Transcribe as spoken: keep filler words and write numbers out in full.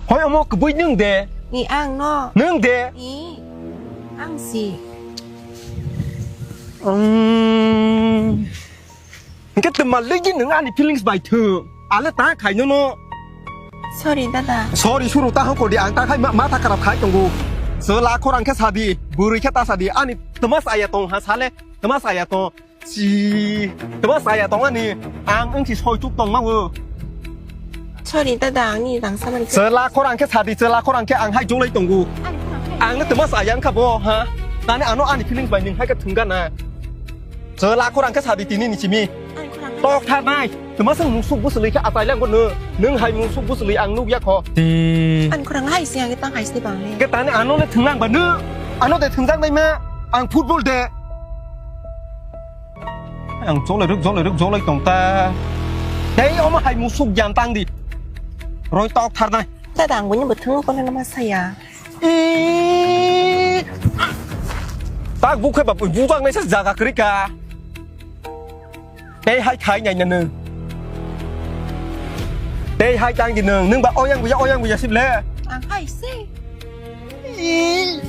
Hoi omo kwbui nwng de? Ni ang no. Nwng de? Ni ang si. Hwnkhe twma legi nwng ani feelings bai thung. Ale ta khai nono. Sorry dada. Sorry suru ta hokor di, ang ta khai ma, matha kharap khai tongo. Chwla khorang khe sadi, bwrwi khe ta sadi. Ani twma saya tong ha sale, twma saya tong. Si, twma saya tong ani, ang wngsi soi chuk tong mawo. Sorry dada, ang ni rang samani. Chwla khorang khe sadi, chwla khorang khe ang hai jolai tongo. Ang le twma saya wngkha bo, ha? Tani ano ani feelings bai nwng hai khe thwngga na. Chwla khorang khe sadi tini ni simi. Tok thar nai. Twma swng musuk bwswlwi khe achai lang bo nw. Nwng hai musuk bwswlwi ang nuk ya kho. Ti. Ang khorang hai si, ang tang hai si bang le. Ke tani ano le thwnglang ba nw. Ano de thwngjak nai ma. Ang football de. Ang jolai rwk, jolai rwk, jolai tong ta. Tei omo hai musuk jan tang di. Roi tok thar nai. Dada, ang bini bwthang kono nama saya. Ih! Tak bukhe ba bujak nai sa jaga kwrwi ka. Tei hai khai nai na nwng. Tei hai tang di nwng. Nwng ba oyang buya, oyang buya sib le. Ang hai se. Ih!